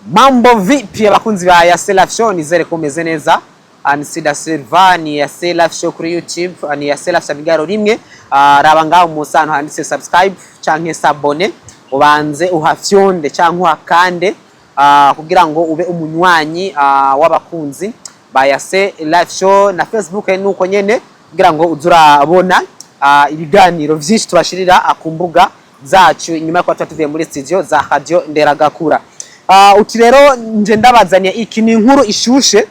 Mambo vipi abakunzi ba Yase Live Show, nizere ko meze neza. Ni Sida Silva, ni Yase Live Show kuri YouTube, ni Yase Live Show bigaro rimwe. Raba ngaho musi ahantu handitse subscribe canke s'abonner, ubanze uhafyonde canke uhakande kugira ngo ube umunywanyi w'abakunzi ba Yase Live Show. Na Facebook nuko nyene, kugira ngo uze urabona ibiganiro vyinshi tubashirira ku mbuga zacu inyuma yo kuba tuba tuvuye muri studio za Radio Nderagakura. Uti rero nje ndabazaniye iki? Ni inkuru ishushe,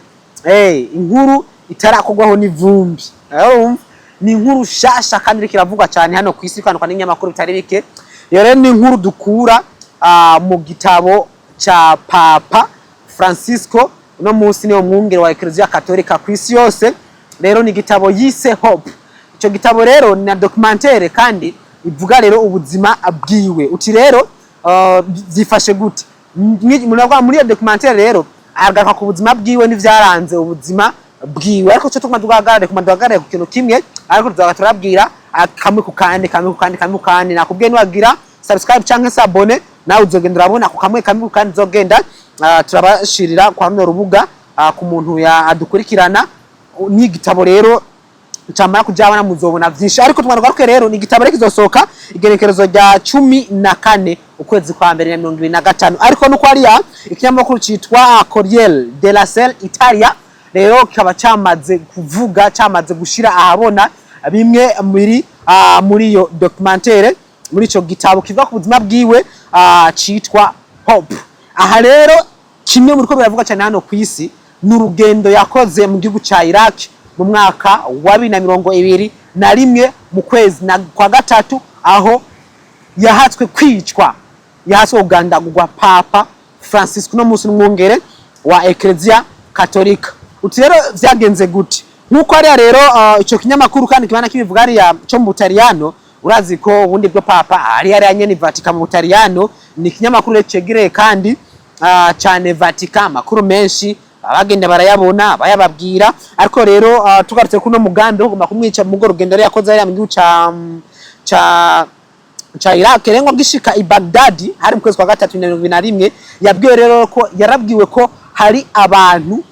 inkuru itarakorwaho n'ivumbi. Urumva? Ni inkuru shasha kandi iriko iravugwa cyane hano ku isi, kwandikwa n'ibinyamakuru bitari bike. Iyo rero ni inkuru dukura mu gitabo ca Papa Francisco. Uno munsi niwo mwungere wa Eklezia Katolika ku isi yose. Rero ni igitabo yise Hope. Ico gitabo rero ni na documentaire kandi ivuga rero ubuzima bwiwe. Uti rero vyifashe gute? Muravuga muri iyo documentaire rero agaruka ku buzima bwiwe n'ivyaranze ubuzima bwiwe, ariko cyo tuguma duhagarare, kuma duhagarare ku kintu kimwe, ariko tuzaga turabwira kamwe ku kandi, kamwe ku kandi, kamwe ku kandi. Nakubwiye, niwagira subscribe canke s'abonner, nawe uzogenda urabona ku kamwe kamwe ku kandi uzogenda turabashirira kwa runo rubuga ku muntu ya adukurikirana. Ni igitabo rero camara kujabona, muzobona vyinshi, ariko twagaruke rero ni igitabo rero kizosohoka igenekerezo rya 14 ukwezi kwa mbere na 2025. Ariko nuko hariya ikinyamakuru citwa Corriere della Sera Italia rero kikaba camaze kuvuga, camaze gushira ahabona bimwe muri iyo documentaire, muri ico gitabo kivuga ku buzima bwiwe citwa Hope. Aha rero kimwe mu biko biravuga cyane hano ku isi ni urugendo yakoze mu gihugu ca Iraq mu mwaka wa 2021 mu kwezi kwa gatatu, aho yahatswe kwicwa, yahatswe kugandagurwa Papa Francisco, no munsi n'umwungere wa Eklezia Katolika. Uti rero vyagenze gute? Nkuko hariya rero ico kinyamakuru kandi kibana kibivuga hariya co mu Butaliyano, urazi ko ubundi bwo Papa ari hariya nyene Vatican mu Butaliyano. Ni ikinyamakuru rero cegereye kandi cane Vatican, amakuru menshi abagenda barayabona, bayababwira. Ariko rero tugarutse kuno mugambi wo kugomba kumwica mu rugendo rero yakoze hariya mu gihugu ca Iraq, rero ngo gishika i Baghdad hari mu kwezi kwa gatatu 2021, yabwiwe rero ko yarabwiwe ko hari abantu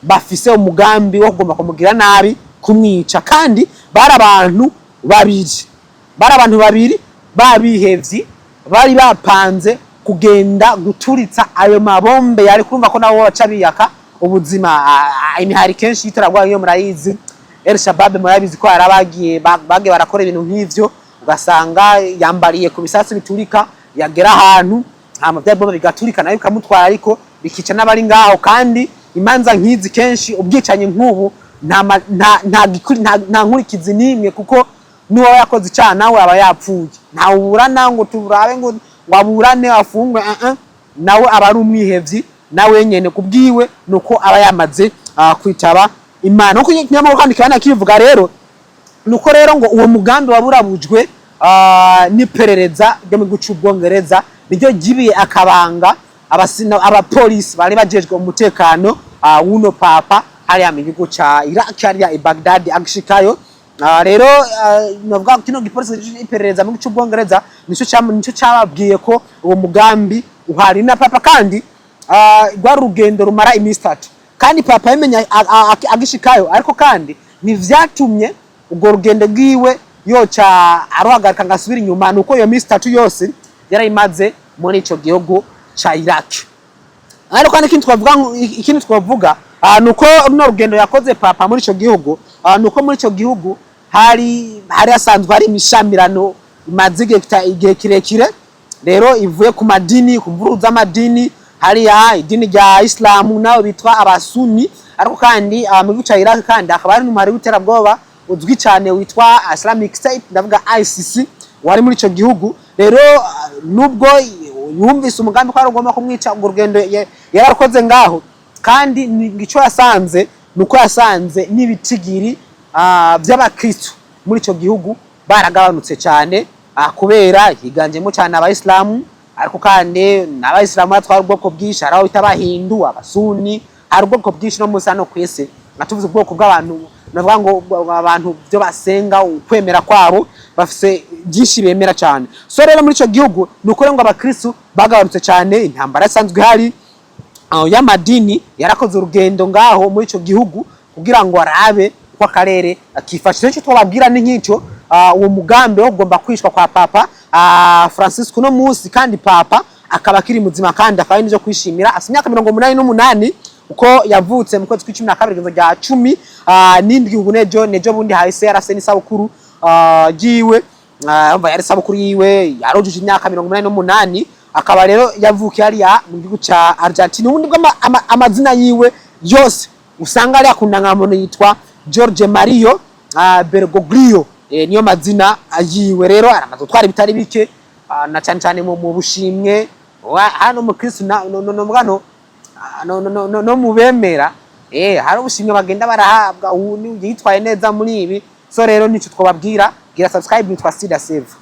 bafise umugambi wo kugomba kumugira nabi, kumwica, kandi bari abantu babiri, bari abantu babiri babihevyi bari bapanze kugenda guturitsa ayo mabombe. Yari kurumva ko nabo baca biyaka ubuzima. Imihari kenshi y'iterabwoba iyo murayizi, El Shabab murabizi ko hari abagiye bagiye barakora ibintu nk'ivyo, ugasanga yambariye ku bisasu biturika, yagera ahantu hama bya bombe bigaturika, nayo bikamutwara, ariko bikica n'abari ngaho. Kandi imanza nk'izi kenshi, ubwicanyi nk'ubu, nta ma- nta nta nta nkurikizi n'imwe, kuko n'uwo yakoze icyaha nawe aba yapfuye, ntawuburana ngo turabe ngo aburane afungwe. Nawe aba ari umwihevyi, nawe nyene kubwiwe nuko aba yamaze kwitaba Imana. Nkuko ikinyamakuru kandi kibana kibivuga rero, nuko rero ngo uwo mugambi waburabujwe n'iperereza ryo mu gihugu c'Ubwongereza, niryo ryibiye akabanga abapolisi bari bajejwe umutekano w'uno Papa hariya mu gihugu ca Iraq, hariya i Baghdad agishikayo. Rero novuga kino gipolisi iperereza mu gihugu c'Ubwongereza nico cababwiye ko uwo mugambi uhari na Papa. Kandi rwari urugendo rumara iminsi 3, kandi Papa yamenya agishikayo. Ariko kandi ntivyatumye urwo rugendo rwiwe yoca aruhagarika ngo asubire inyuma, nuko iyo minsi 3 yose yarayimaze muri ico gihugu ca Iraq. Ariko kandi ikindi twavuga nuko runo rugendo yakoze Papa muri ico gihugu, nuko muri ico gihugu hari hasanzwe hari imishamirano imaze igihe kirekire rero ivuye ku madini, ku mvururu z'amadini. Hariya idini rya Islamu nabo bitwa Abasuni, ariko kandi mu gihugu ca Iraq kandi hakaba hari n'umuhari w'iterabwoba uzwi cyane witwa Islamic State, ndavuga ICC, wari muri ico gihugu. Rero nubwo yumvise umugambi ko ari ugomba kumwica, urwo rugendo yarakoze ngaho, kandi ico yasanze nuko yasanze n'ibitigiri vy'abakristo muri ico gihugu baragabanutse cyane, kubera higanjemo cyane Abayisilamu. Ariko kandi n'Abayisilamu batwara ubwoko bwinshi, hari aho bita Abahindu, Abasuni, hari ubwoko bwinshi no munsi hano ku isi. Tuvuze ubwoko bw'abantu, navuga ngo abantu byo basenga, ukwemera kwabo, bafise byinshi bemera cyane. So rero muri ico gihugu ni ukuri ngo abakristo bagabanutse cyane, intambara isanzwe ihari. y'amadini yarakoze urugendo ngaho muri ico gihugu kugira ngo arabe uko akarere kifashe. Icyo twababwira ni nk'icyo, uwo mugambi wo kugomba kwishwa kwa Papa Francisco uno munsi, kandi Papa akaba akiri muzima kandi akaba ari n'ivyo kwishimira. Afite imyaka 88, uko yavutse mu kwezi kw'icumi na kabiri, igenekerezo rya 17. Ubu nejo bundi hahise yarafise n'isabukuru ryiwe. Umva, yari isabukuru yiwe, yarujuje imyaka 88. Akaba rero yavukiye hariya mu gihugu ca Argentine. Ubundi bwo amazina yiwe yose usanga ariya ku ndangamuntu yitwa Jorge Mario Bergoglio, niyo mazina yiwe. Rero aramaze gutwara ibitari bike, na cyane cyane mu bushimwe. Hano mu Kristo no no no no no no no no mu bemera, hari ubushimwe bagenda barahabwa, ubu yitwaye neza muri ibi. So rero nico twababwira, gira subscribe. Nitwa Sida Save.